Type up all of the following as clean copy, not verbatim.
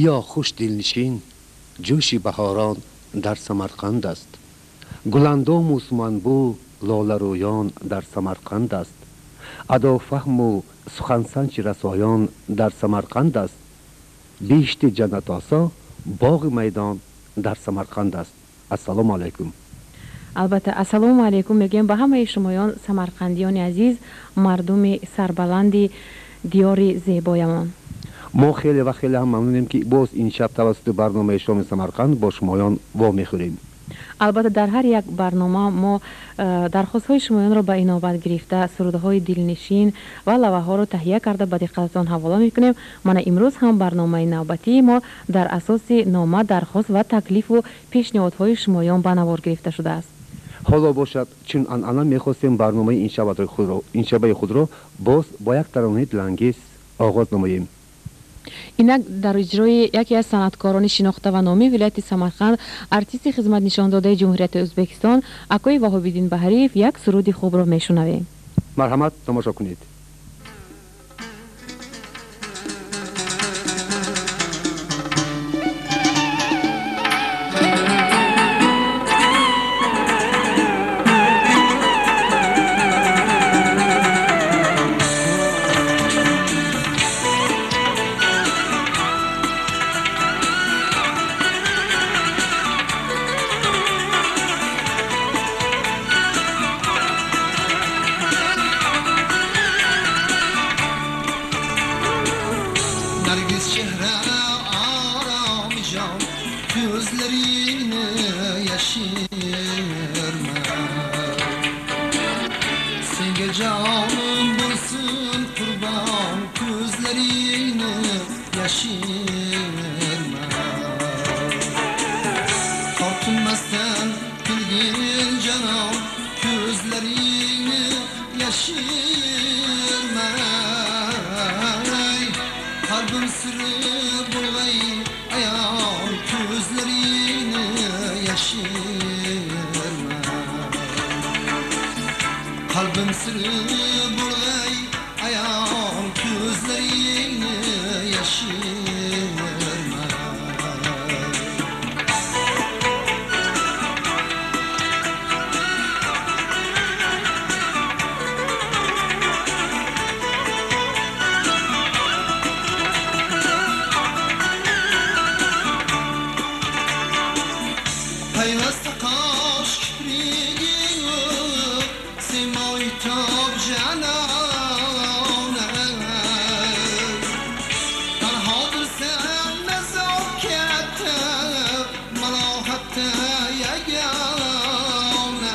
Биё хуш дилнишин, ҷӯши баҳорон дар Самарқанд аст. Гуландому суманбу лоларӯён дар Самарқанд аст. Адофаҳму сухансанҷи расоён дар Самарқанд аст. Биҳишти ҷаннатосо боғи майдон дар Самарқанд аст. Ассалому алайкум. Албатта, ассалому алайкум мегӯем ба ҳамаи шумоён, самарқандиёни азиз, мардуми сарбаланди диёри зебоямон. Мо хеле ва хеле ҳам мамнунем, ки боз ин шаб тавассути барномаи Шоми Самарқанд бо шумоён вомехӯрем. Албатта, дар ҳар як барнома мо дархостҳои шумоёнро ба инобат гирифта, сурудҳои дилнишин ва лаваҳоро таҳия карда ба диққататон ҳавола мекунем. Мана имрӯз ҳам барномаи навбатии мо дар асоси нома, дархост ва таклифу пешниҳодҳои шумоён ба навор гирифта шудааст. Ҳоло бошад, чун анъана, мехостем барномаи иншабаи худро боз бо як таронаи дилангез оғоз намоем. Инак дар иҷрои яке аз санъаткорони шинохта ва номии вилояти Самарқанд, артисти хизматнишондодаи Ҷумҳурияти Ӯзбекистон, акои Ваҳобиддин Баҳриев як суруди хубро мешунавем. Марҳамат, тамошо кунед. Nargiz chehra, orom jon, ko'zlaringni yashirma. Senga jonim bo'lsin qurbon, ko'zlaringni yashirma. Tortinmasdan kulgin janon, ko'zlaringni yashirma. Qalbim siri bo'lg'ay ayon, ko'zlaringni yashirma. Qalbim siri bo'lg'ay ayon, ko'zlaringni yashirma. Payvasta qosh kipriging, simoy tob janona. Tanhodirsan nazokatda, malohatda yagona.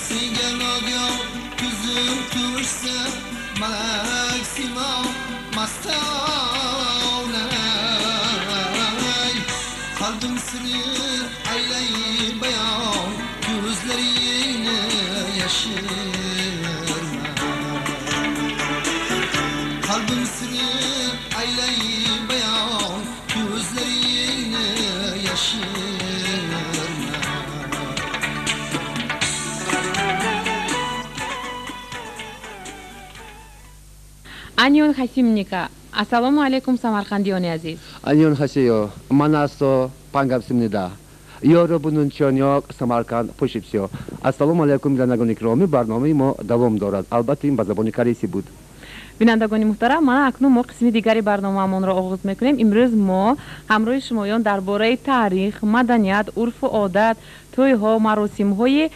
Senga nogoh ko'zim tushsa, malak simo mastona. Qalbim siri aylay bayon, ko'zlaringni yashirma. Qalbim siri aylay bayon, ko'zlaringni yashirma. Annyeonghaseyo. Ассалому алайкум, самарқандиёни азиз. Annyeonghaseyo. 만나서 반갑습니다. 여러분은 저녁 Самарқанд 보십시오. Ассалому алайкум, бинандагони гиромӣ, барномаи мо давом дорад. Албатта, ин ба забони корейсӣ буд. Бинандагони муҳтарам, мана акнун мо қисми дигари барномаамонро оғоз мекунем. Имрӯз мо ҳамроҳи шумоён дар бораи таърих, маданият, урфу одат, тӯйҳо, маросимҳои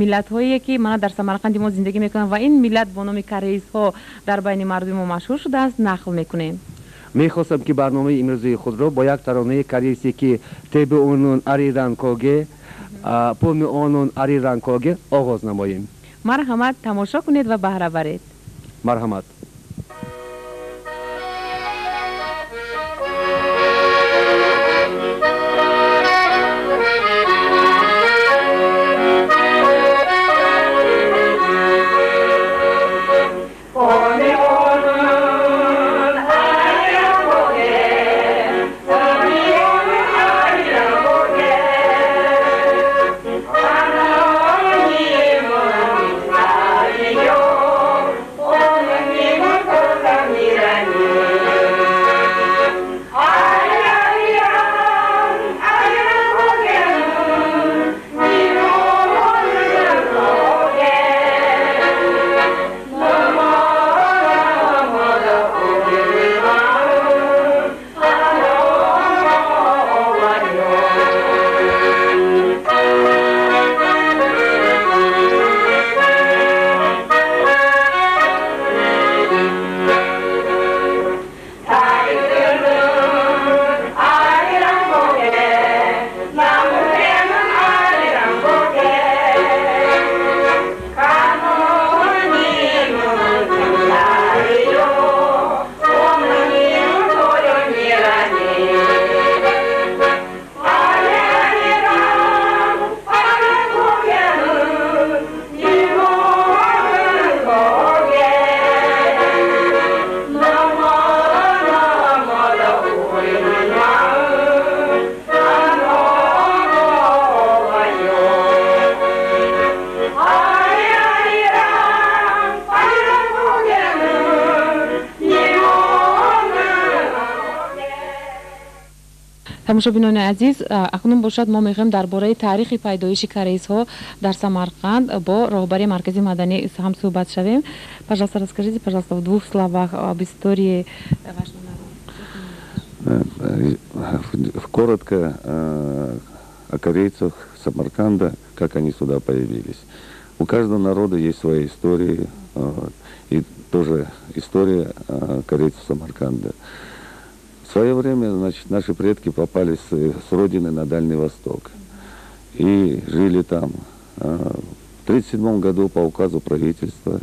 миллатҳое, ки мана дар Самарқанди мо зиндагӣ мекунанд ва ин миллат бо номи корейсҳо дар байни мардуми мо машҳур шудааст, нақл мекунем. Мехостам, ки барномаи имрӯзии худро бо як таронаи корейсӣ, ки Теби онун Ариран Коге, Поми онун Ариран Коге, оғоз намоем. Марҳамат, тамошо кунед ва баҳра баред. Марҳамат. 내 Тамошобинони азиз, акнун бошад мо мехоҳем дар бораи таърихи пайдоиши корейсҳо дар Самарқанд бо роҳбари маркази маданӣ ҳам суҳбат шавем. Пожалуйста, расскажите, пожалуйста, в двух словах об истории вашего народа. Коротко о корейцах Самарканда, как они сюда появились. У каждого народа есть своя история, и тоже история корейцев Самарканда. В свое время, значит, наши предки попали с родины на Дальний Восток и жили там. В 1937 году по указу правительства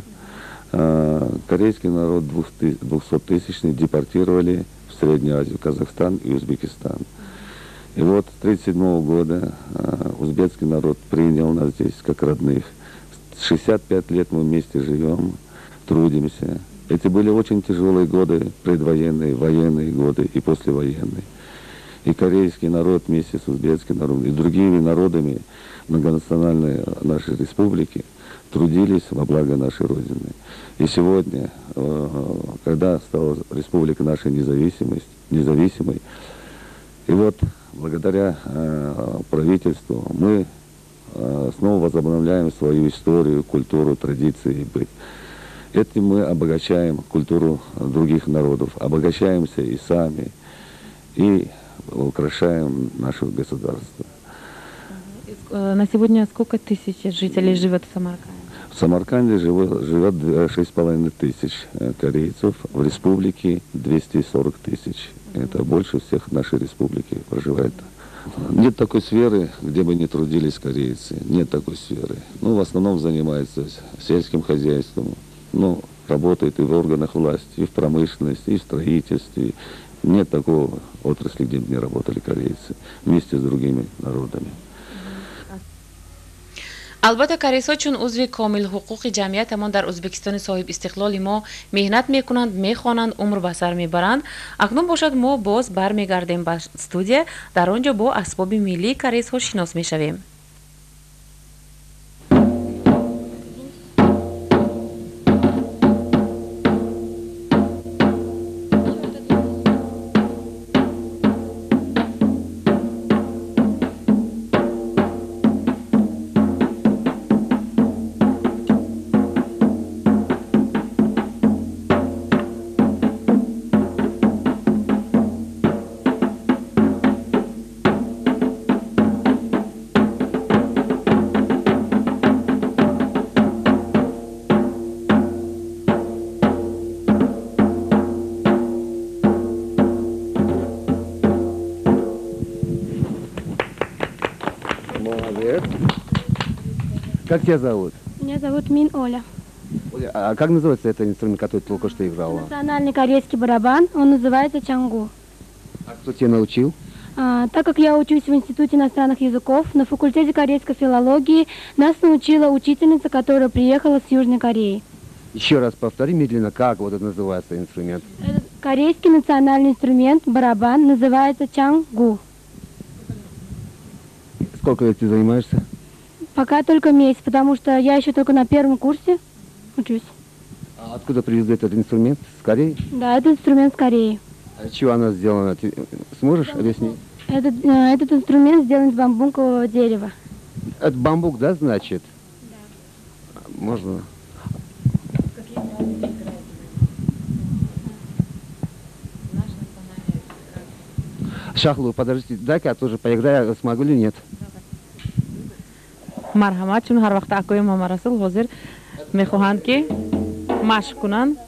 корейский народ 200-тысячный депортировали в Среднюю Азию, Казахстан и Узбекистан. И вот с 1937 года узбекский народ принял нас здесь как родных. 65 лет мы вместе живем, трудимся. Эти были очень тяжелые годы, предвоенные, военные годы и послевоенные. И корейский народ вместе с узбекским народом и другими народами многонациональной нашей республики трудились во благо нашей Родины. И сегодня, когда стала республика наша независимой, и вот благодаря правительству мы снова возобновляем свою историю, культуру, традиции и быт. Этим мы обогащаем культуру других народов, обогащаемся и сами, и украшаем наше государство. На сегодня сколько тысяч жителей живет в Самарканде? В Самарканде живет 6,5 тысяч корейцев, в республике 240 тысяч. Это больше всех в нашей республике проживает. Нет такой сферы, где бы не трудились корейцы. Нет такой сферы. Ну, в основном занимаются сельским хозяйством. Ну, работают и в органах власти, и в промышленности, и в строительстве. Нет такого отрасли, где бы не работали корейцы вместе с другими народами. Албатта, корейсҳо чун узви комилҳуқуқи ҷамъиятамон дар Ӯзбекистони соҳибистиқлоли мо меҳнат мекунанд, мехонанд, умр ба сар мебаранд. Акнун бошад, мо боз бармегардем ба студия, дар он ҷо бо асбоби миллии корейсҳо шинос мешавем. Молодец. Как тебя зовут? Меня зовут Мин Оля. Оля, а как называется этот инструмент, который ты только что играла? Национальный корейский барабан, он называется чангу. А кто тебя научил? Так как я учусь в Институте иностранных языков, на факультете корейской филологии нас научила учительница, которая приехала с Южной Кореи. Еще раз повтори медленно, как вот это называется инструмент? Этот корейский национальный инструмент, барабан, называется чангу. Сколько лет ты занимаешься? Пока только месяц, потому что я еще только на первом курсе учусь. А откуда привезли этот инструмент? С Кореи? Да, этот инструмент с Кореи. А чего она сделана? Ты сможешь объяснить? Этот инструмент сделан из бамбукового дерева. Это бамбук, да, значит? Да. Можно? Шахлу, подождите, дай-ка я тоже поиграю, смогу или нет? Марҳамат, чун ҳар вақт акои Мамарасул ҳозир мехоҳанд, ки машқ кунанд.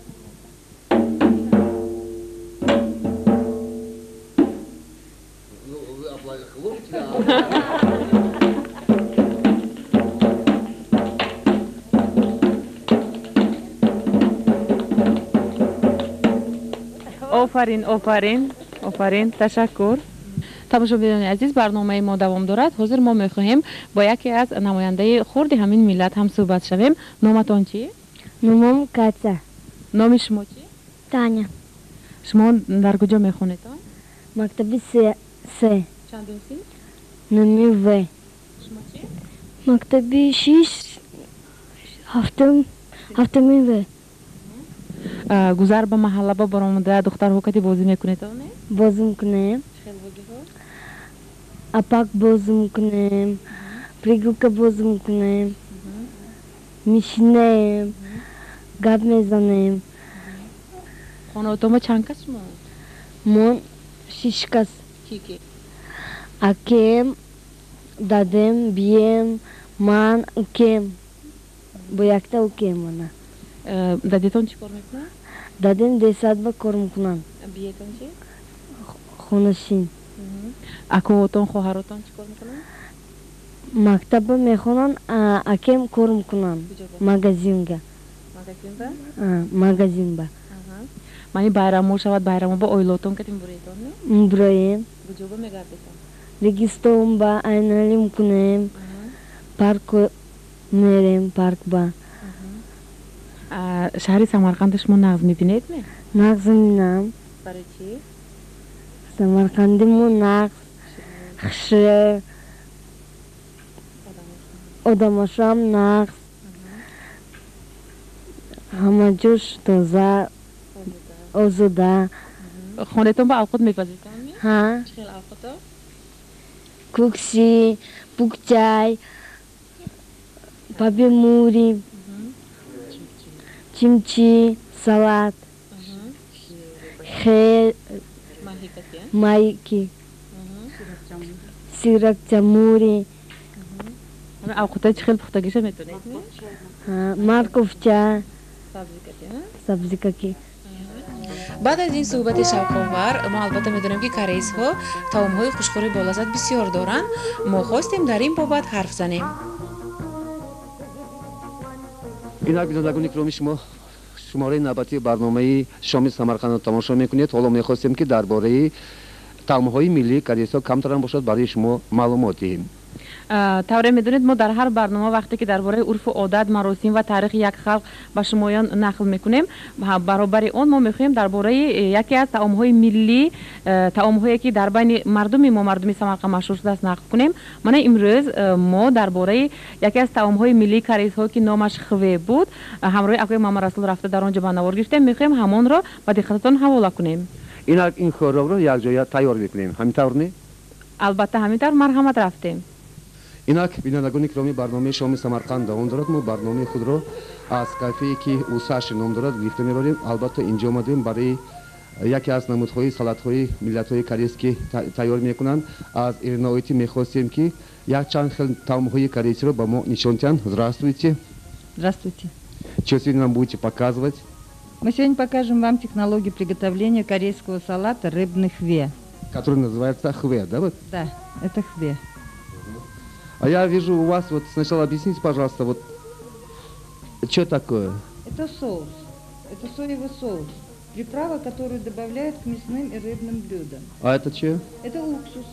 Офарин, офарин, офарин, ташаккур. Тамошобинони азиз, барномаи мо давом дорад. Ҳозир мо мехоҳем бо яке аз намояндаи хурди ҳамин миллат ҳам суҳбат шавем. Номатон чӣ? Номам Катя. Номи шумо чӣ? Таня. Шумо дар куҷо мехонед? Мактаби се. Чандум синф? Номи В. Шумо чӣ? Мактаби шиш, ҳафтуми В. Гузар ба маҳалла ба баромада духтарҳо кати бозӣ мекунед? Бозӣ мекунем. Чӣ хел бозиҳо? Апак бозӣ мекунем, прыгалка бозӣ мекунем, мешинем, гап мезанем. Хонаотон чанд кас шумо? Мо шиш кас. Ки ки? Акем, дадем, бием, ман, укем. Бо якта укем мана. Дадетон чӣ кор мекунанд? Дадем десадба кор мекунанд. Биетон чӣ? Хонашин. Акоотон, хоҳаротон чӣ кор мекунанд? Мактабба мехонанд, акем кор мекунанд. Магазинга. Магазинба? Магазинба. Мани байрамҳо шавад, байрамҳо ба оилотон кати мебуроедон, не? Мебуроем. Куҷоба мегардетон? Регистонба, айналӣ мекунем, парк мерем, паркба. Шаҳри Самарқандро шумо нағз мебинед, ме? Нағз мебинам. Барои чӣ? Самарқанди мо нағз, хушрӯ, одамошам нағз, ҳама ҷош тоза, озода. Хонатон ба авқот мепазедон, ме? Ҳа. Чӣ хел авқото? Кукси, пукчай, пабемури, чимчи, салат, хел, майки, сиракчамури. Авқотҳои чӣ хел пухтагиша метонед, ме? Морковча, сабзикаки. Баъд аз ин суҳбати шавқовар мо албатта медонем, ки корейсҳо таомҳои хушхӯри болаззат бисёр доранд. Мо хостем дар ин бобат ҳарф занем. Инак, бинандагони гиромӣ, шумо шумораи навбатии барномаи шоми Самарқандро тамошо мекунед. Ҳоло мехостем, ки дар бораи таомҳои миллии корейсҳо камтарам бошад барои шумо маълумот диҳем. Тавре медонед, мо дар ҳар барнома вақте ки дар бораи урфу одат, маросим ва таърихи як халқ ба шумоён нақл мекунем, баробари он мо мехоҳем дар бораи яке аз таомҳои миллӣ, таомҳое ки дар байни мардуми мо, мардуми Самарқанд машҳур шудааст, нақл кунем. Мана имрӯз мо дар бораи яке аз таомҳои миллии корейсҳо, ки номаш хве буд, ҳамроҳи акои Муҳаммад Расул рафта дар он ҷо ба навор гирифтем, мехоҳем ҳамонро ба диққататон ҳавола кунем. Инак, ин хӯрокро якҷоя тайёр мекунем, ҳамин тавр, не? Албатта, ҳамин тавр. Марҳамат, рафтем. Инак, бинандагони гиромӣ, барномаи шоми Самарқанд давом дорад. Мо барномаи худро аз кафее, ки Усаши ном дорад, гирифта мебарем. Албатта, инҷо омадем барои яке аз намудҳои салатҳои миллатҳои корейс, ки тайёр мекунанд. Аз Ирина оити мехостем, ки якчанд хел таомҳои корейсиро ба мо нишон диҳанд. Здравствуйте. Здравствуйте. Что сегодня нам будете показывать? Мы сегодня покажем вам технологию приготовления корейского салата рыбный хве. Который называется хве, да? Вот? Да, это хве. А я вижу у вас, вот сначала объясните, пожалуйста, вот что такое? Это соус. Это соевый соус. Приправа, которую добавляют к мясным и рыбным блюдам. А это что? Это уксус.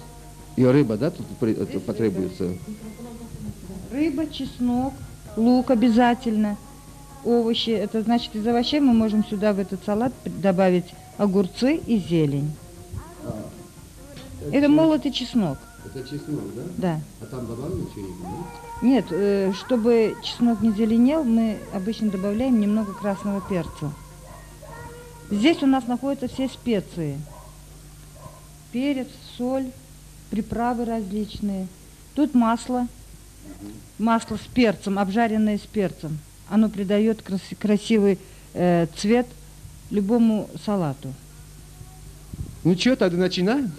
И рыба, да, тут потребуется? Рыба, чеснок, лук обязательно, овощи. Это значит, из овощей мы можем сюда в этот салат добавить огурцы и зелень. Это молотый чеснок. Это чеснок, да? Да. А там добавлено что-нибудь? Да? Нет, чтобы чеснок не зеленел, мы обычно добавляем немного красного перца. Здесь у нас находятся все специи. Перец, соль, приправы различные. Тут масло. Масло с перцем, обжаренное с перцем. Оно придает красивый цвет любому салату. Ну что, тогда начинаем?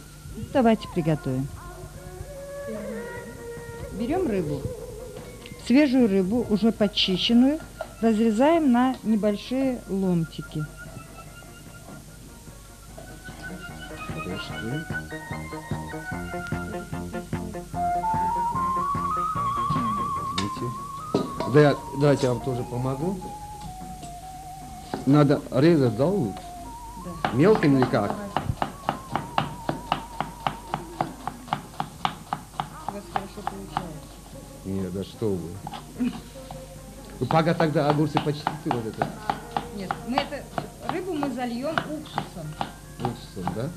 Давайте приготовим. Берем рыбу. Свежую рыбу, уже почищенную, разрезаем на небольшие ломтики. Подожди. Возьмите. Да, давайте я вам тоже помогу. Надо резать, да, лук? Да. Мелким или как? У вас хорошо получается. Нет, да что вы. Вы пока тогда огурцы почистите вот это. Нет, мы это, рыбу мы зальем уксусом. Уксусом, да?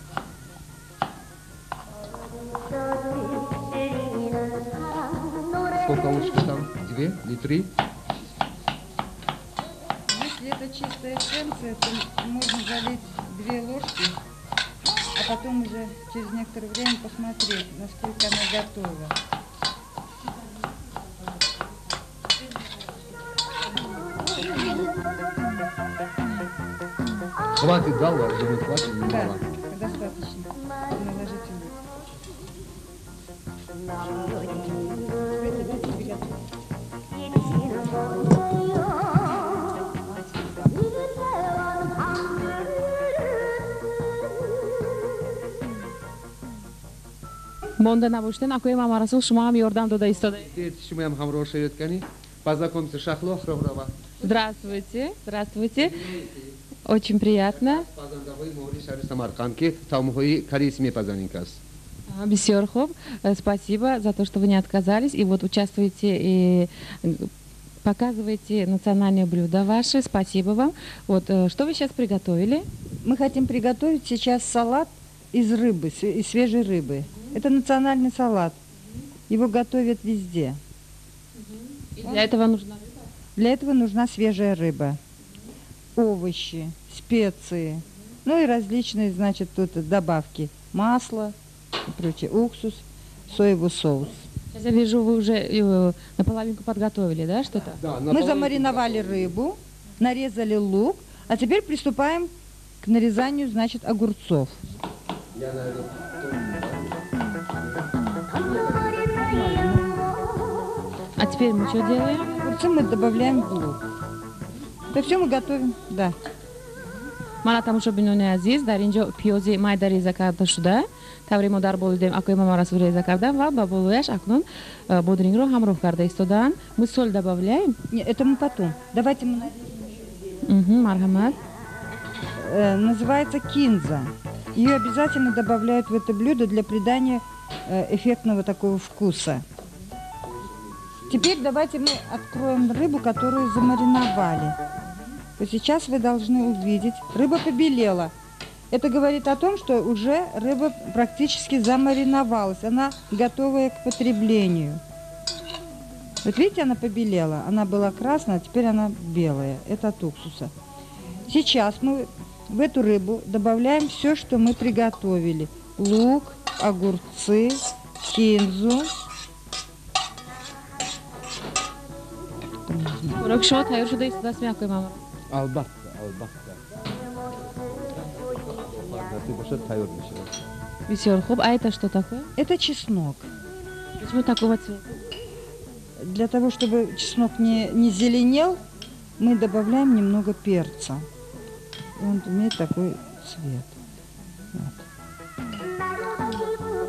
Сколько ложек там? 2 или 3? Если это чистая эссенция, то можно залить 2 ложки, а потом уже через некоторое время посмотреть, насколько она готова. Хватит, да, думаю, хватит? Да, достаточно. Наложите лук. Монда набошед, акои Мамарасул, шумо ҳам ёрдам дода истодаед. Шумоям ҳамроҳ шавед, кани. Познакомься, Шахло Хромрова. Здравствуйте, здравствуйте. Очень приятно. Пазандаҳои моҳири шаҳри Самарқанд, ки таомҳои корейсӣ мепазанд ин кас. Бисёр хуб. Спасибо за то, что вы не отказались и вот участвуете и показываете национальные блюда ваши. Спасибо вам. Вот, что вы сейчас приготовили? Мы хотим приготовить сейчас салат из рыбы, из свежей рыбы. Это национальный салат. Его готовят везде. И для этого нужна рыба? Для этого нужна свежая рыба, овощи, специи, ну и различные, значит, тут добавки. Масло и прочее, уксус, соевый соус. Сейчас я вижу, вы уже наполовинку подготовили, да, что-то? Да, мы замариновали рыбу, нарезали лук, а теперь приступаем к нарезанию, значит, огурцов. Я, наверное, А теперь мы что делаем? Огурцы мы добавляем в лук. Это все мы готовим, да. Мана тамошобинони азиз, дар ин ҷо пиёзи майда реза карда шуда, тавре мо дар боло дидем, акои Мамарасул реза карда ва ба болояш акнун бодрингро ҳамроҳ карда истодаанд. Мы соль добавляем? Нет, это мы потом. Давайте мы нарежем. Марҳамат. Называется кинза. Ее обязательно добавляют в это блюдо для придания эффектного такого вкуса. Теперь давайте мы откроем рыбу, которую замариновали. Вот сейчас вы должны увидеть, рыба побелела. Это говорит о том, что уже рыба практически замариновалась, она готовая к потреблению. Вот видите, она побелела, она была красная, а теперь она белая. Это от уксуса. Сейчас мы в эту рыбу добавляем все, что мы приготовили. Лук, огурцы, кинзу. Хӯроки шумо тайёр шуда истодааст, акои Мамар? Албатта, албатта. Насиб бошад, тайёр мешавад. Бисёр хуб. А это что такое? Это чеснок. Почему такого цвета? Для того, чтобы чеснок не зеленел, мы добавляем немного перца. И он имеет такой цвет. Вот.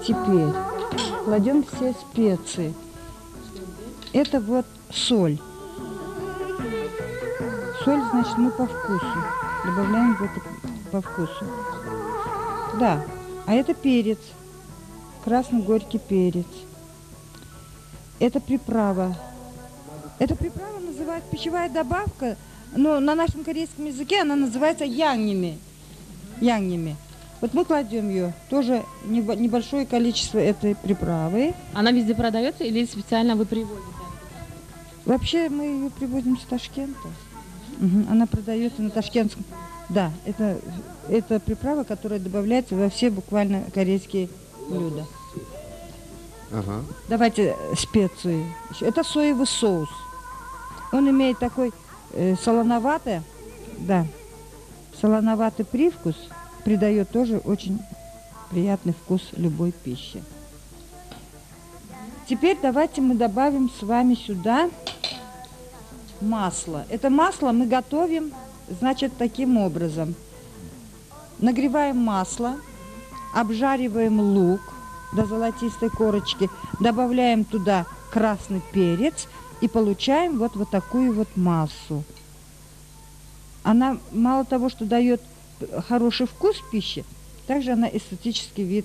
Теперь кладем все специи. Это вот соль. Соль, значит, мы по вкусу. Добавляем в это по вкусу. Да, а это перец. Красный горький перец. Это приправа. Эта приправа называется пищевая добавка, но на нашем корейском языке она называется янними. Янними. Вот мы кладем ее, тоже небольшое количество этой приправы. Она везде продается или специально вы привозите? Вообще мы ее привозим с Ташкента. Угу, она продается на ташкентском. Да, это приправа, которая добавляется во все буквально корейские блюда. Ага. Давайте специи. Это соевый соус. Он имеет такой солоноватый, да, солоноватый привкус, придает тоже очень приятный вкус любой пищи. Теперь давайте мы добавим с вами сюда масло. Это масло мы готовим, значит, таким образом. Нагреваем масло, обжариваем лук до золотистой корочки, добавляем туда красный перец и получаем вот такую вот массу. Она мало того, что дает хороший вкус пищи, также она эстетический вид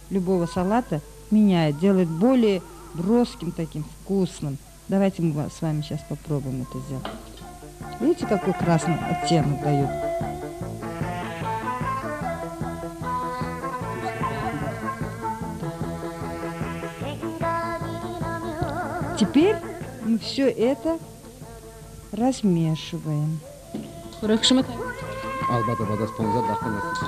любого салата меняет, делает более броским таким, вкусным. Давайте мы с вами сейчас попробуем это сделать. Видите, какой красный оттенок дает? Теперь мы все это размешиваем. Албатта, баъд аз 15 дақиқа насиб.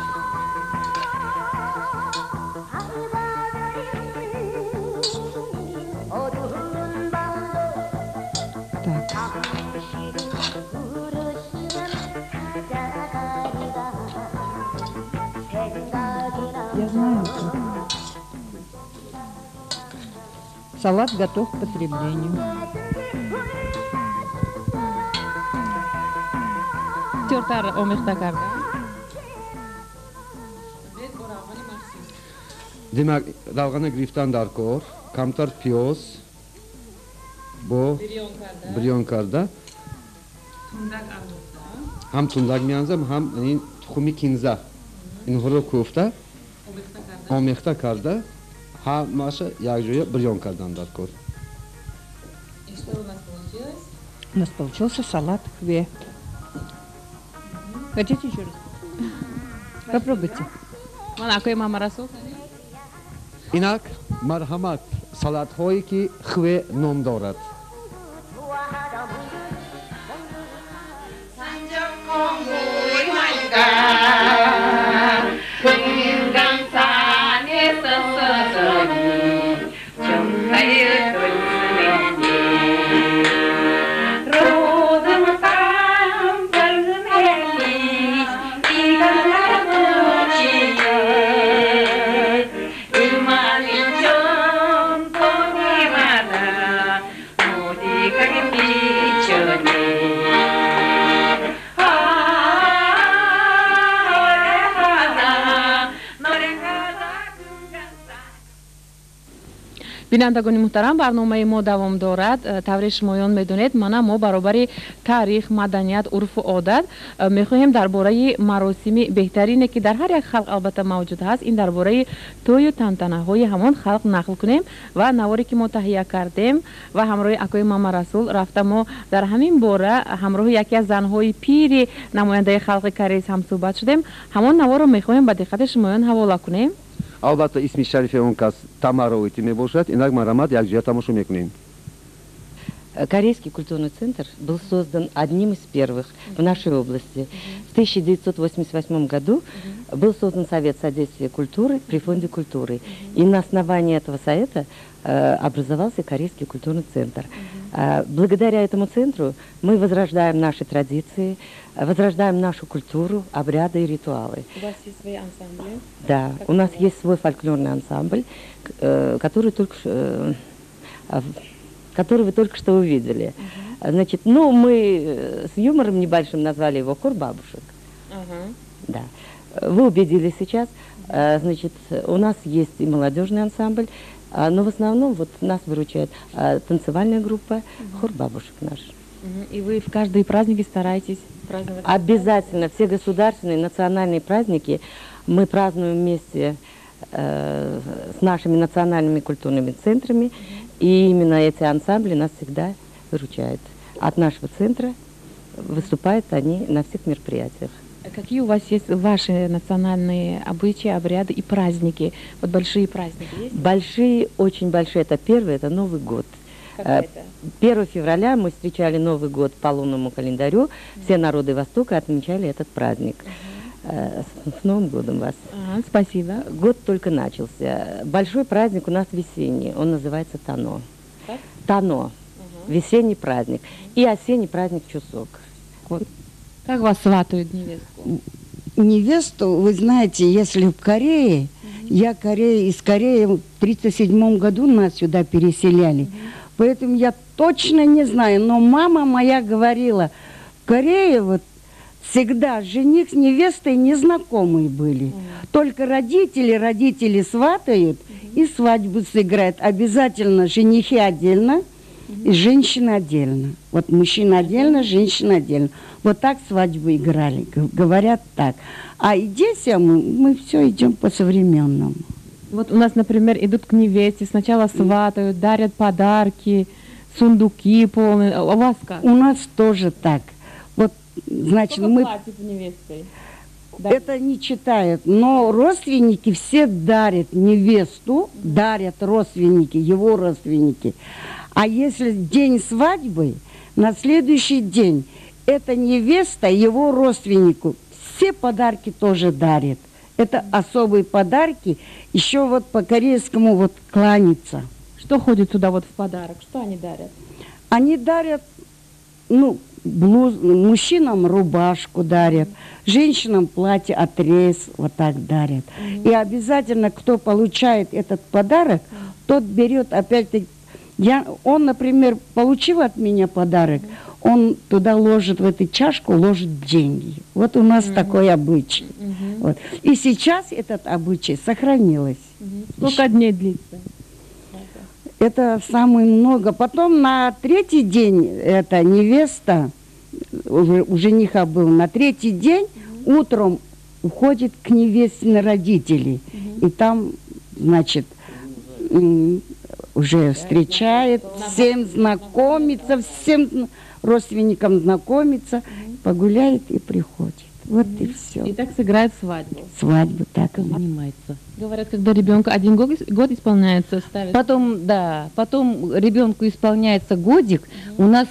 Салат готов к потреблению. Бисёртар омехта карда. Демак, равғана гирифтан дар кор, камтар пиёз бо бирён карда, ҳам тундак меанзам, ҳам ин тухми кинза, инҳоро кӯфта омехта карда, ҳамаша якҷоя бирён кардан дар кор. У нас получился салат хве. Хотите еще раз? Попробуйте. Ман акои Мамарасул. Инак, марҳамат, салатҳое ки хве ном дорад. Бинандагони муҳтарам, барномаи мо давом дорад. Тавре шумоён медонед, мана мо баробари таърих, маданият, урфу одат мехоҳем дар бораи маросими беҳтарине, ки дар ҳар як халқ албатта мавҷуд ҳаст, ин дар бораи тӯю тантанаҳои ҳамон халқ нақл кунем. Ва наворе ки мо таҳия кардем ва ҳамроҳи акои Мамарасул рафта, мо дар ҳамин бора ҳамроҳи яке аз занҳои пири намояндаи халқи корейс ҳамсӯҳбат шудем. Ҳамон наворро мехоҳем ба диққати шумоён ҳавола кунем. Албатта, исми шарифи он кас Тамара Оити мебошад. Инак, марҳамат, якҷоя тамошо мекунем. Корейский культурный центр был создан одним из первых в нашей области. В 1988 году был создан Совет содействия культуры при Фонде культуры. И на основании этого совета образовался Корейский культурный центр. Благодаря этому центру мы возрождаем наши традиции, возрождаем нашу культуру, обряды и ритуалы. У вас есть свои ансамбли? Да, у нас есть свой фольклорный ансамбль, который вы только что увидели. Значит, ну, мы с юмором небольшим назвали его «Хор бабушек». Да. Вы убедились сейчас. Значит, у нас есть и молодежный ансамбль, но в основном вот нас выручает танцевальная группа, хор бабушек наш. И вы в каждые праздники стараетесь праздновать? Обязательно. Все государственные, национальные праздники мы празднуем вместе с нашими национальными культурными центрами. И именно эти ансамбли нас всегда выручают. От нашего центра выступают они на всех мероприятиях. Какие у вас есть ваши национальные обычаи, обряды и праздники? Вот большие праздники есть? Большие, очень большие. Это первый, это Новый год. Когда это? 1 февраля мы встречали Новый год по лунному календарю. Все народы Востока отмечали этот праздник. С Новым годом вас. Ага, спасибо. Год только начался. Большой праздник у нас весенний. Он называется Тано. Как? Тано. Весенний праздник. И осенний праздник Чусок. Вот. Как вас сватают невесту? Невесту, вы знаете, если в Корее, я из Кореи в 1937 году нас сюда переселяли, поэтому я точно не знаю, но мама моя говорила, в Корее вот всегда жених с невестой незнакомые были. Только родители сватают и свадьбу сыграют. Обязательно женихи отдельно и женщины отдельно. Вот мужчина отдельно, женщина отдельно. Вот так свадьбу играли, говорят так. А и здесь мы все идем по-современному. Вот у нас, например, идут к невесте, сначала сватают, дарят подарки, сундуки полные. А у вас как? У нас тоже так. Вот, значит, сколько мы платит невестой? Это не читают, но родственники все дарят невесту, дарят родственники, его родственники. А если день свадьбы, на следующий день эта невеста его родственнику все подарки тоже дарит. Это особые подарки, еще вот по-корейскому вот кланяться. Что ходит туда вот в подарок? Что они дарят? Они дарят, ну, блуз, мужчинам рубашку дарят, женщинам платье, отрез, вот так дарят. И обязательно, кто получает этот подарок, тот берет опять-таки Он, например, получил от меня подарок, он туда ложит, в эту чашку ложит деньги. Вот у нас такой обычай. Вот. И сейчас этот обычай сохранилось. Сколько дней длится? Это самое много. Потом на третий день эта невеста, уже у жениха был, на третий день утром уходит к невесте родителей. И там, значит, уже встречает, всем знакомится, всем родственникам знакомится, погуляет и приходит. Вот и все. И так сыграет свадьбу. Свадьбу так и занимается. Говорят, когда ребенку 1 год исполняется, ставят. Потом, да, потом ребенку исполняется годик. У нас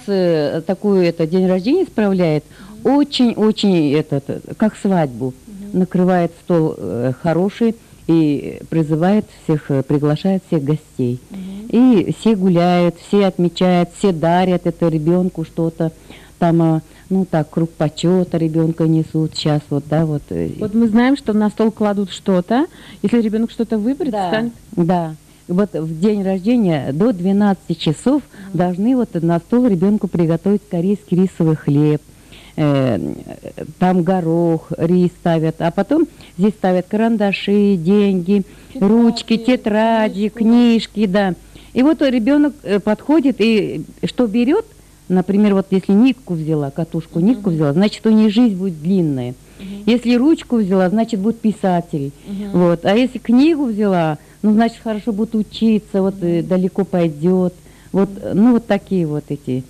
такой это день рождения справляет. Очень-очень этот, как свадьбу. Накрывает стол хороший и призывает всех, приглашает всех гостей. И все гуляют, все отмечают, все дарят это ребенку что-то. Там, ну так, круг почета ребенка несут сейчас, вот, да, вот. Вот мы знаем, что на стол кладут что-то, если ребенок что-то выберет, да, станет... Да, вот в день рождения до 12 часов должны вот на стол ребенку приготовить корейский рисовый хлеб, там горох, рис ставят, а потом здесь ставят карандаши, деньги, тетради, ручки, тетради, книжки, да. И вот ребенок подходит и что берет, например, вот если нитку взяла, катушку, нитку взяла, значит, у нее жизнь будет длинная. Если ручку взяла, значит, будет писатель. Вот. А если книгу взяла, ну, значит, хорошо будет учиться, вот далеко пойдет. Вот, ну, вот такие вот эти.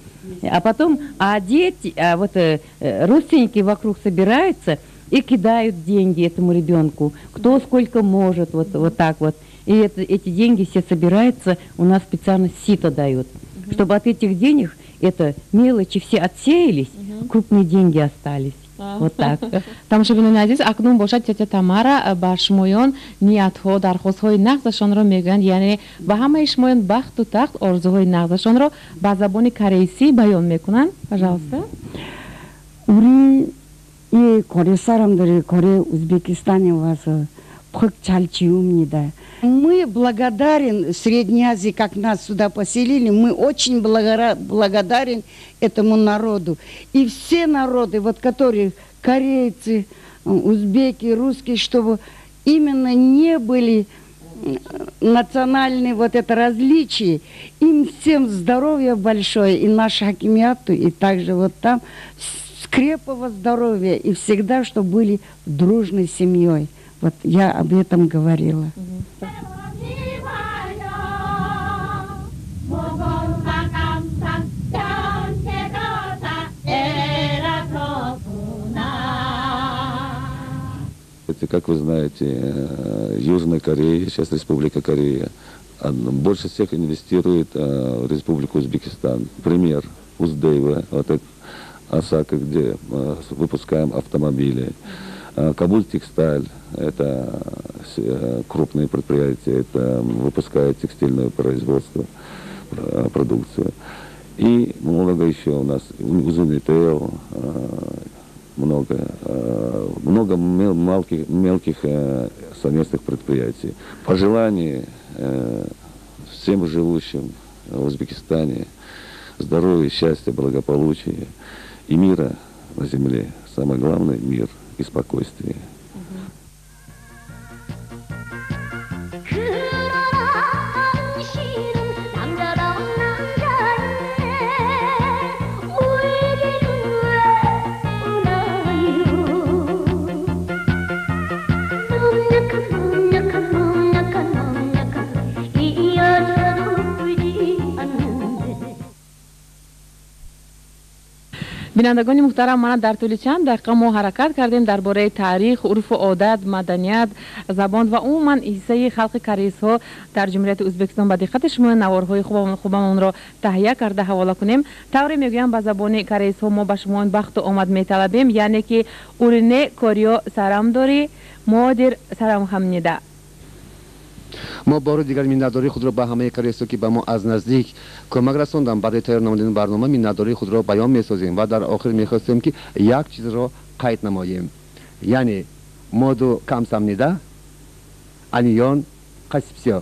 А потом, а дети, а вот родственники вокруг собираются и кидают деньги этому ребенку. Кто сколько может, вот, вот так вот. И эти деньги все собираются, у нас специально сито дают, чтобы от этих денег это мелочи все отсеялись, крупные деньги остались. Вот так. Тамошобинони азиз, акнун бошад тетя Тамара ба шумоён ниятҳо, дархостҳои нағзашонро мегӯянд, яъне ба ҳамаи шумоён бахту тахт орзуҳои нағзашонро ба забони корейсӣ баён мекунанд. Пожалуйста. 우리 이 고려 사람들이 고려 узбекистане 와서 퍽 잘 지웁니다. Мы благодарен Средней Азии, как нас сюда поселили, мы очень благодарен этому народу. И все народы, вот которые корейцы, узбеки, русские, чтобы именно не были национальные вот это различия. Им всем здоровья большое, и наш хакимиату, и также вот там крепкого здоровья, и всегда, чтобы были дружной семьей. Вот я об этом говорила. Это, как вы знаете, Южная Корея, сейчас Республика Корея, больше всех инвестирует в Республику Узбекистан. Пример Уздейва, вот это Осака, где выпускаем автомобили. Кабуль Тексталь, это крупные предприятия, это выпускает текстильное производство, продукцию. И много еще у нас, Узунител, много мелких совместных предприятий. Пожелание всем живущим в Узбекистане здоровья, счастья, благополучия и мира на земле. Самое главное – мир и спокойствие. Бинандагони муҳтарам, мана дар тӯли чанд дақиқа мо ҳаракат кардем дар бораи таърих, урфу одат, маданият, забон ва умуман ҳиссаи халқи корейсҳо дар Ҷумҳурияти Ӯзбекистон ба диққати шумо наворҳои хубамонро таҳия карда ҳавола кунем. Тавре мегӯям ба забони корейсҳо мо ба шумо бахту омад металабем, яъне ки урине кориё сарам дорӣ, модир сарам хамнида. Мо бори дигар миннатдории худро ба ҳамаи корейсҳо, ки ба мо аз наздик кӯмак расонданд барои тайёр намудани барнома, миннатдории худро баён месозем ва дар охир мехостем, ки як чизро қайд намоем, яъне моду камсамнида аниён қасипсё.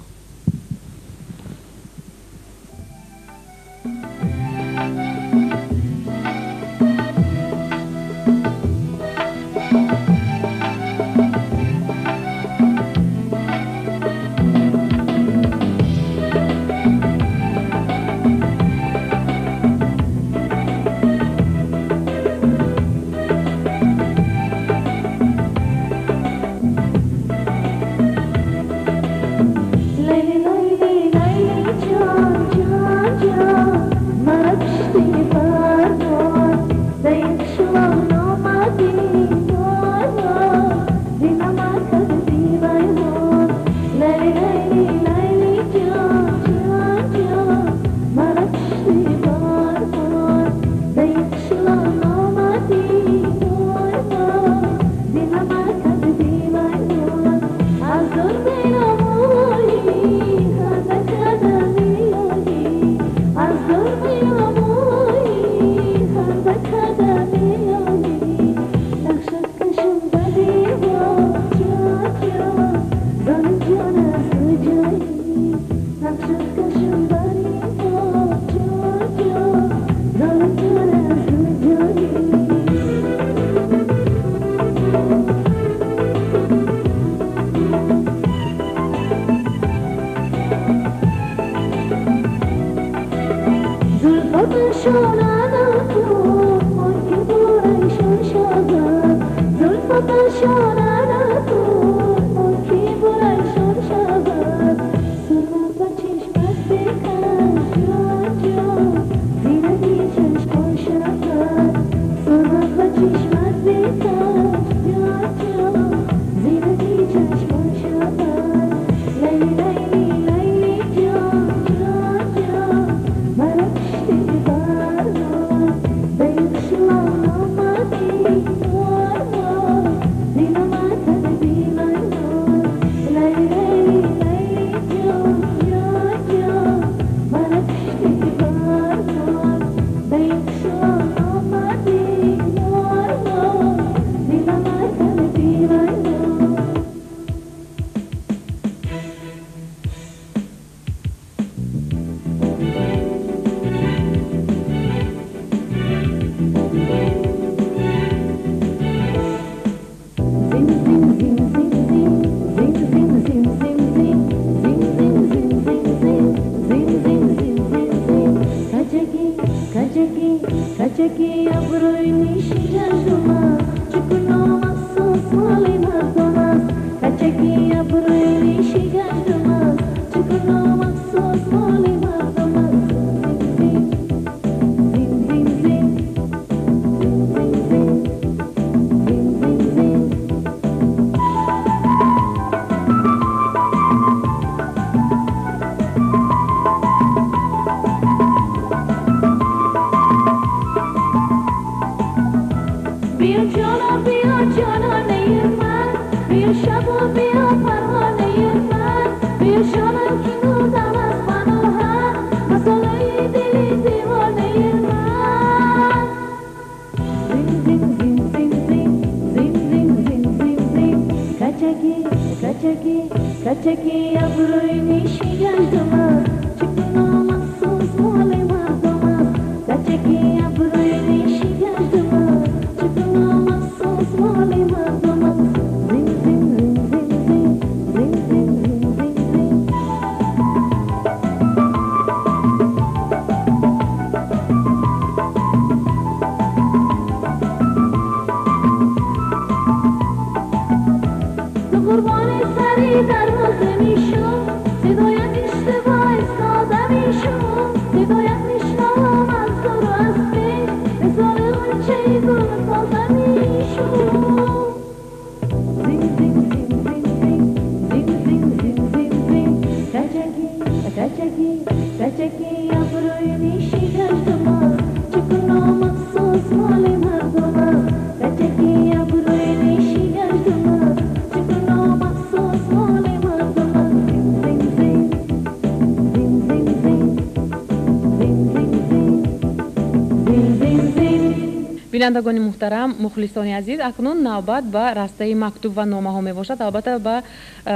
Бинандагони муҳтарам, мухлисони азиз, акнун навбат ба растаи мактуб ва номаҳо мебошад. Албатта ба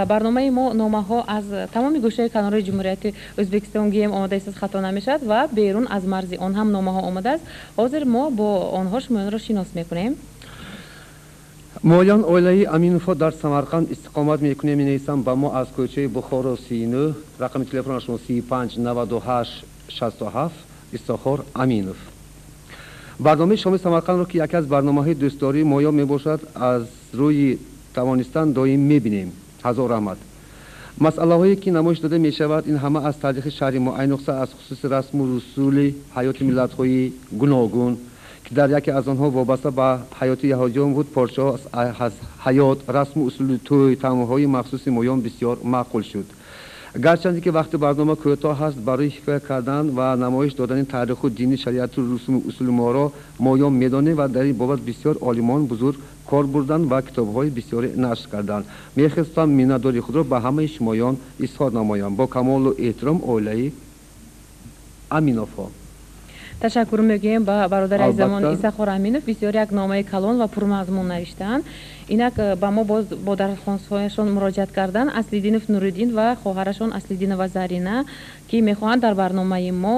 барномаи мо номаҳо аз тамоми гӯшаи канори Ҷумҳурияти Ӯзбекистон гием омада истад, хато намешавад ва берун аз марзи он ҳам номаҳо омадааст. Ҳозир мо бо онҳо шумоёнро шинос мекунем. Моян оилаи Аминовҳо дар Самарқанд истиқомат мекунем, менависам ба мо аз кӯчаи Бухоро 39, рақами телефонашон 35 98 67, Истохор Аминов. Барномаи шоми Самарқандро, ки яке аз барномаҳои дӯстдории моё мебошад, аз рӯи тавонистан доим мебинем. Ҳазор раҳмат. Масъалаҳое ки намоиш дода мешавад, ин ҳама аз таърихи шаҳри мо, айнуқса аз хусуси расму русули ҳаёти миллатҳои гуногун, ки дар яке аз онҳо вобаста ба ҳаёти яҳудиён буд, порчаҳо аз ҳаёт, расму усули тӯй, таомҳои махсуси моён бисёр маъқул шуд. Гарчанде ки вақти барнома кӯтоҳ ҳаст, барои ҳикоя кардан ва намоиш додани таъриху дини, шариату русуму усули моро моён медонем ва дар ин бобат бисёр олимон бузург кор бурданд ва китобҳои бисёре нашр карданд. Мехостам миннатдории худро ба ҳамаи шумоён изҳор намоям. Бо камолу эҳтиром, оилаи Аминовҳо. Ташаккур мегӯем ба бародари азизамон Исахор Аминов. Бисёр як номаи калон ва пурмазмун навиштаанд. Инак ба мо боз бо дархостҳояшон муроҷиат карданд Аслидинов Нуриддин ва хоҳарашон Аслидинова Зарина, ки мехоҳанд дар барномаи мо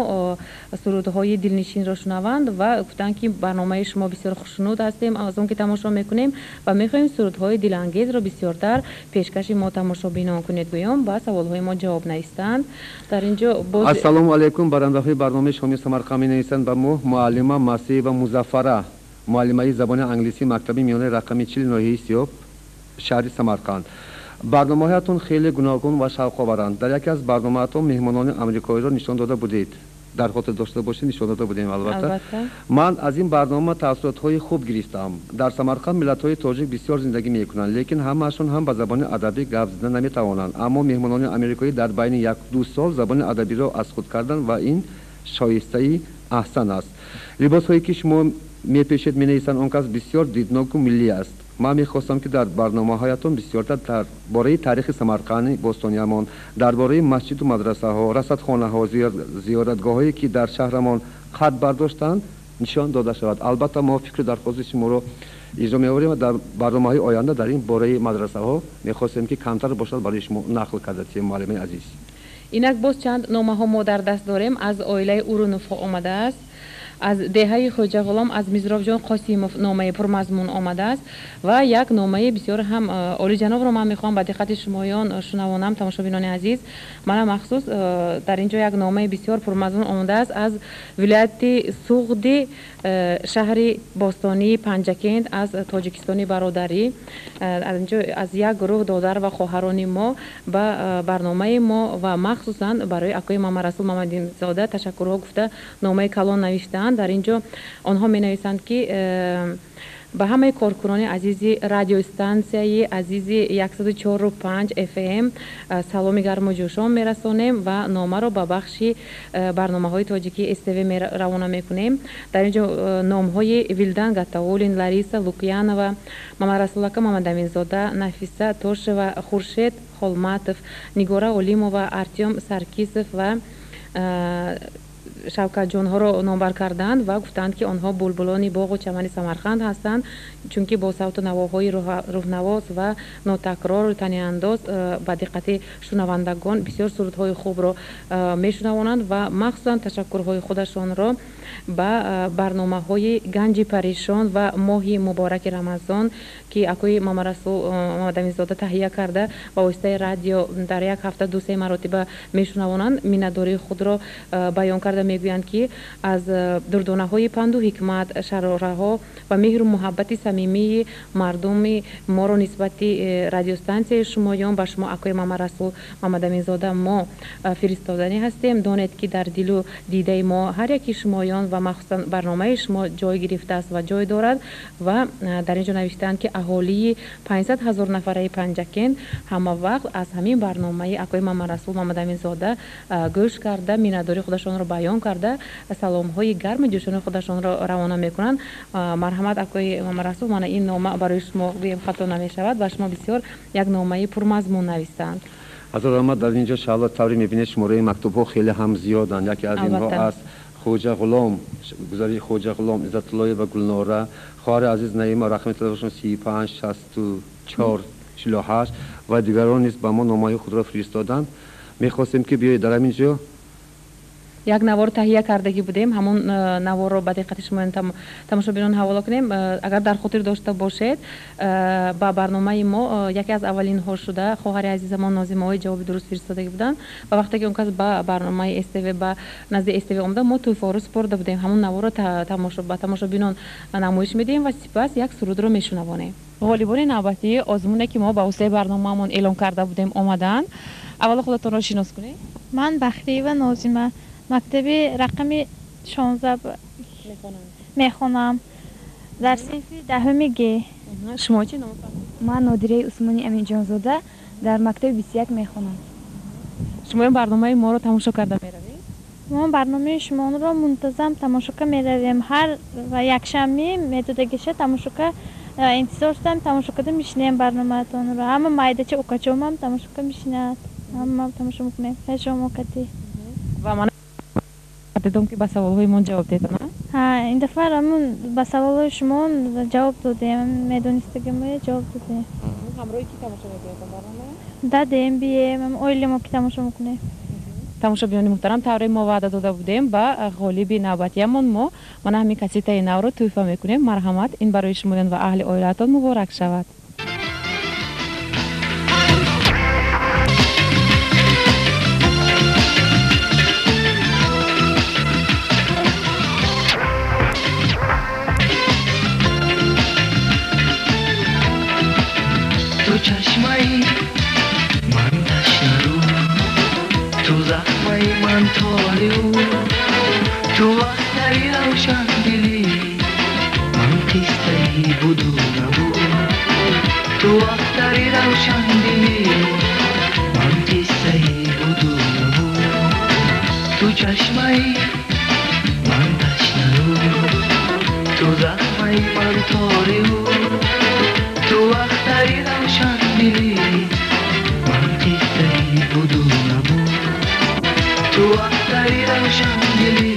сурудҳои дилнишинро шунаванд ва гуфтанд, ки барномаи шумо бисёр хушнуд ҳастем аз он ки тамошо мекунем ва мехоҳем сурудҳои дилангезро бисёртар пешкаши мо тамошобинон кунед, гӯён ба саволҳои мо ҷавоб навистанд. Дар ин ҷо боз Ассалому алайкум, барандаҳои барномаи Шоми Самарқанд, менависанд ба мо муаллима Масеева Музаффара, муаллимаи забони англисӣ, мактаби миёнаи рақами 40 ноҳияи Сиёб, шаҳри Самарқанд. Барномаҳоятон хеле гуногун ва шавқоваранд. Дар яке аз барномаатон меҳмонони амрикоиро нишон дода будед. Дар хотир дошта бошед, нишон дода будем, албатта. Ман аз ин барнома таассуротҳои хуб гирифтам. Дар Самарқанд миллатҳои тоҷик бисёр зиндагӣ мекунанд, лекин ҳамаашон ҳам ба забони адабӣ гап зада наметавонанд. Аммо меҳмонони амрикоӣ дар байни 1-2 сол забони адабиро аз худ карданд ва ин шоистаи аҳсан аст. Либосҳое ки шумо мепӯшед, менависанд он кас, бисёр дидноку миллӣ аст. Ман мехостам, ки дар барномаҳоятон бисёртар дар бораи таърихи Самарқанди бостониямон, дар бораи масҷиду мадрасаҳо, расадхонаҳо, зиёратгоҳҳое ки дар шаҳрамон қад бардоштанд, нишон дода шавад. Албатта, мо фикру дархости шуморо иҷро меорем ва дар барномаҳои оянда дар ин бораи мадрасаҳо мехостем, ки камтар бошад, барои шумо нақл карда тием, муаллимаи азиз. Инак боз чанд номаҳо мо дар даст дорем. Аз оилаи Уруновҳо омадааст, аз деҳаи Хоҷағулом, аз Мизробҷон Қосимов номаи пурмазмун омадааст ва як номаи бисёр ҳам олиҷанобро ман мехоҳам ба диққати шумоён шунавонам. Тамошобинони азиз, мана махсус дар ин ҷо як номаи бисёр пурмазмун омадааст аз вилояти Суғди, шаҳри бостонии Панҷакент, аз Тоҷикистони бародарӣ. Аз ин ҷо аз як гурӯҳ додар ва хоҳарони мо ба барномаи мо ва махсусан барои акои Мамарасул Мамадинзода ташаккурҳо гуфта номаи калон навиштаанд. Дар ин ҷо онҳо менависанд, ки ба ҳамаи коркунони азизи радиостансияи азизи 104,5 FM саломи гарму ҷӯшон мерасонем ва номаро ба бахши барномаҳои тоҷикии СТВ равона мекунем. Дар ин ҷо номҳои Вилдан Гатаулин, Лариса Лукьянова, Мамарасулака Мамадаминзода, Нафиса Тошева, Хуршед Холматов, Нигора Олимова, Артём Саркисов ва Шавкатҷонҳоро номбар карданд ва гуфтанд, ки онҳо булбулони боғу чамани Самарқанд ҳастанд, чунки бо савту навоҳои рӯҳнавоз ва нотакрору таниандоз ба диққати шунавандагон бисёр сурудҳои хубро мешунавонанд ва махсусан ташаккурҳои худашонро ба барномаҳои Ганҷи паришон ва Моҳи мубораки Рамазон, ки акои Мамарасул Мамадаминзода таҳия карда, ба воситаи радио дар як ҳафта 2-3 маротиба мешунавонанд, миннатдории худро баён карда мегӯянд, ки аз дурдонаҳои панду ҳикмат, шарораҳо ва меҳру муҳаббати самимии мардуми моро нисбати радиостансияи шумоён ба шумо, акои Мамарасул Мамадаминзода, мо фиристоданӣ ҳастем. Донед, ки дар дилу дидаи мо ҳар яки шумоён ва махсусан барномаи шумо ҷой гирифтааст ва ҷой дорад. Ва дар ин ҷо навиштаанд, ки аҳолии 500 ҳазор нафараи Панҷакент ҳама вақт аз ҳамин барномаи акои Мамарасул Мамадаминзода гӯш карда, миннатдории худашонро баён карда, саломҳои гарму ҷӯшони худашонро равона мекунанд. Марҳамат, акои Мамарасул, мана ин нома барои шумо, гӯем хато намешавад, ба шумо бисёр як номаи пурмазмун навистанд. Ҳазор раҳмат. Дар ин ҷо, Шаҳло, тавре мебинед, шумораи мактубҳо хеле ҳам зиёданд. Яке аз инҳо аз Хоҷа Ғулом, гузари Хоҷа Ғулом, Иззатуллоева Гулнора, хоҳари азиз Наима, рақами телефоншон 35 64 48 ва дигарон низ ба мо номаҳои худро фиристоданд. Мехостем, ки биёед, дар ҳамин ҷо як навор таҳия кардагӣ будем, ҳамон наворро ба диққати шумо тамошобинон ҳавола кунем. Агар дар хотир дошта бошед, ба барномаи мо яке аз аввалинҳо шуда хоҳари азизамон Нозимаҳои ҷавоби дуруст фиристодагӣ буданд ва вақте ки он кас ба барномаи СТВ, ба назди СТВ омада, мо тӯҳфаҳоро супорда будем. Ҳамон наворро ба тамошобинон намоиш медиҳем ва сипас як сурудро мешунавонем. Ғолибони навбатии озмуне, ки мо ба воситаи барномаамон эълон карда будем, омаданд. Аввало худатонро шинос кунед. Ман Бахтиева Нозима, мактаби рақами 16 мехонам, дар синфи 10-уми Г. Шумо чӣ ном? Ман Нодираи Усмони Аминҷонзода, дар мактаби 21 мехонам. Шумо ин барномаи моро тамошо карда меравед? Мо барномаи шуморо мунтазам тамошока меравем. Ҳар якшанбе медодагиша тамошока интизор шудам, тамошо карда мешинем барномаатонро. Ҳама майдача укачомам тамошока мешинад, ҳама тамошо мекунем шомокати. Ва мана кардедом ки ба саволҳои мо ҷавоб дедам? Ҳа, ин дафъа ҳамун ба саволҳои шумо ҷавоб додем, медонистагимо ҷавоб додем. Ҳамроҳи ки тамошо мекунед барнома? Дадем, бием, оилаи мо ки тамошо мекунем. Тамошобинони муҳтарам, тавре мо ваъда дода будем, ба ғолиби навбатиямон мо мана ҳамин кассетаи навро тӯҳфа мекунем. Марҳамат, ин барои шумоён ва аҳли оилаатон муборак шавад. Ту чашмаи ман ташнарӯ, ту захмаи ман торӣ, ту ахтари равшандилӣ, ман қиссаи буду набуд. Ту ахтари равшандилӣ, ман қиссаи буду набуд. Ту чашмаи ман ташнарӯ, ту захмаи ман торӣ, ту ахтари равшандилӣ, ман қиссаи буду набуд. Ту ахтари равшандилӣ,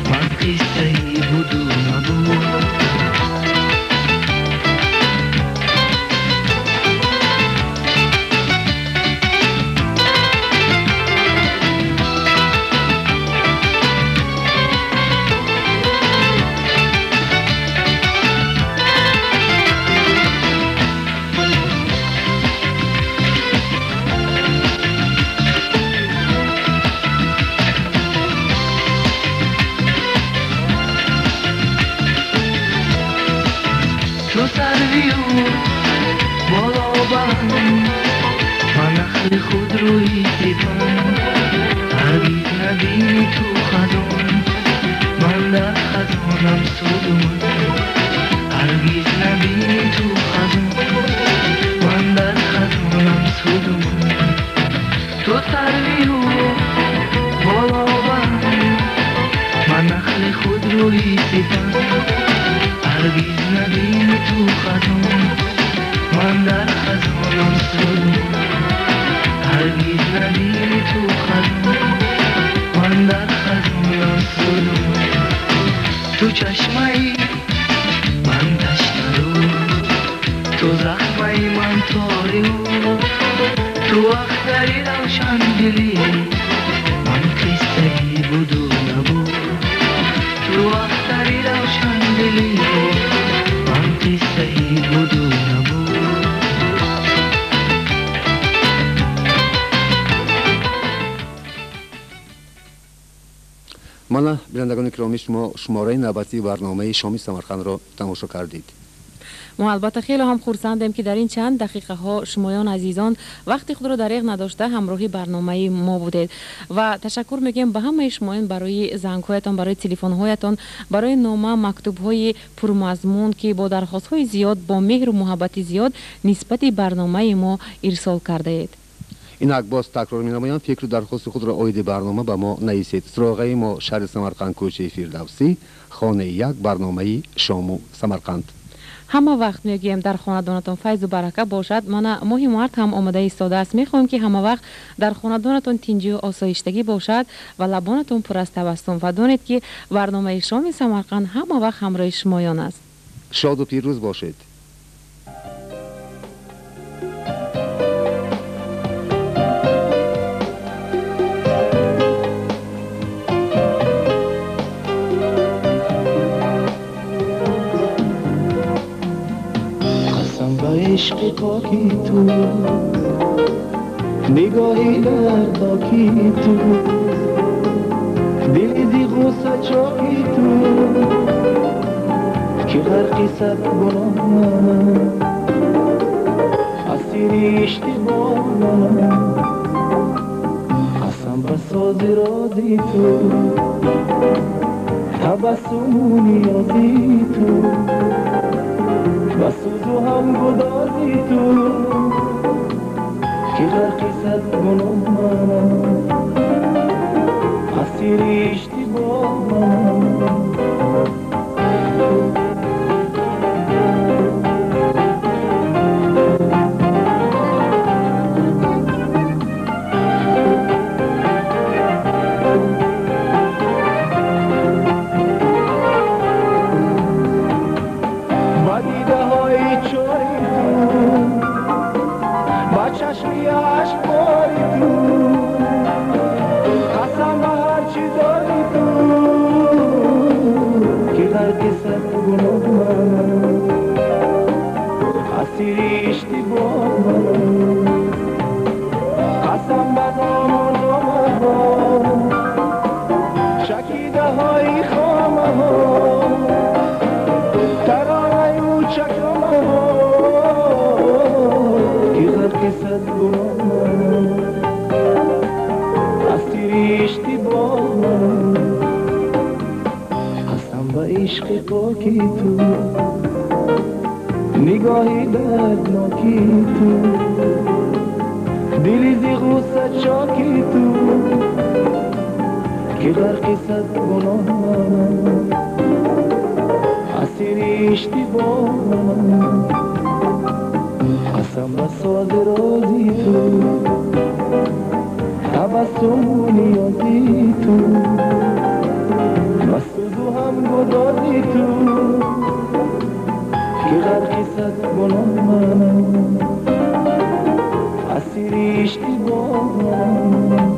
ман қиссаи буду набуд. Ту сарвию болобанд, ман нахли худ рӯи сипанд. Ҳаргиз набини ту хазон, ман дар хазонам суду ман. Ҳаргиз набини ту хазон, ман дар хазонам суду ман. Ту сарвию болобанд, ман нахли худ рӯи сипанд. Ҳаргиз набини ту хазон, ман дар хазонам суду ман. Ҳаргиз набини ту хазон, ман дар хазонам суду ман. Ту чашмаи ман ташнарӯ, ту захмаи ман торӣ, ту ахтари равшандилӣ, ман қиссаи буду набуд. Ту ахтари равшандилӣ, ман қиссаи буду набуд. Мана, бинандагони киромӣ, шумо шумораи навбатии барномаи шоми Самарқандро тамошо кардед. Мо албатта хеле ҳам хурсандем, ки дар ин чанд дақиқаҳо шумоён азизон вақти худро дареғ надошта ҳамроҳи барномаи мо будед ва ташаккур мегӯем ба ҳамаи шумоён барои зангҳоятон, барои телефонҳоятон, барои нома, мактубҳои пурмазмун, ки бо дархостҳои зиёд, бо меҳру муҳаббати зиёд нисбати барномаи мо ирсол кардаед. Инак боз такрор менамоям, фикру дархости худро оиди барнома ба мо нависед. Суроғаи мо шаҳри Самарқанд, кӯчаи Фирдавсӣ, хонаи 1, барномаи шому Самарқанд. Ҳама вақт мегӯем, дар хонадонатон файзу барака бошад. Мана моҳи март ҳам омода истодааст. Мехоҳем, ки ҳама вақт дар хонадонатон тинҷию осоиштагӣ бошад ва лабонатон пур аз табассум, ва донед, ки барномаи шоми Самарқанд ҳама вақт ҳамроҳи шумоён аст. Шоду пирӯз бошед. عشق پاکی تو، نگاهی در خاکی تو، دلی زی غصه چاکی تو، که غرقی صد گناه منم، اسیر اشتباه منم. قسم به ساز رازی تو، تبسم و نیازی تو، و سوز و هم گدازی تو، که غرقی صد گناه منم، اسیر اشتباه منم. غرق صد گناه منم، اسیر اشتباه منم. قسم به نام و نامه ها، شکیده های خامه ها، ترانه و چکامه ها، که غرق صد گناه منم، اسیر اشتباه منم. قسم به عشق پاکی تو، نگاهی دردناکی تو، دلی زی غصه چاکی تو، که غرق صد گناه منم، اسیر اشتباه منم. قسم به ساز رازی تو، تبسم و نیازی تو، و سوز و هم گدازی تو، که غرق صد گناه منم، اسیر اشتباه منم.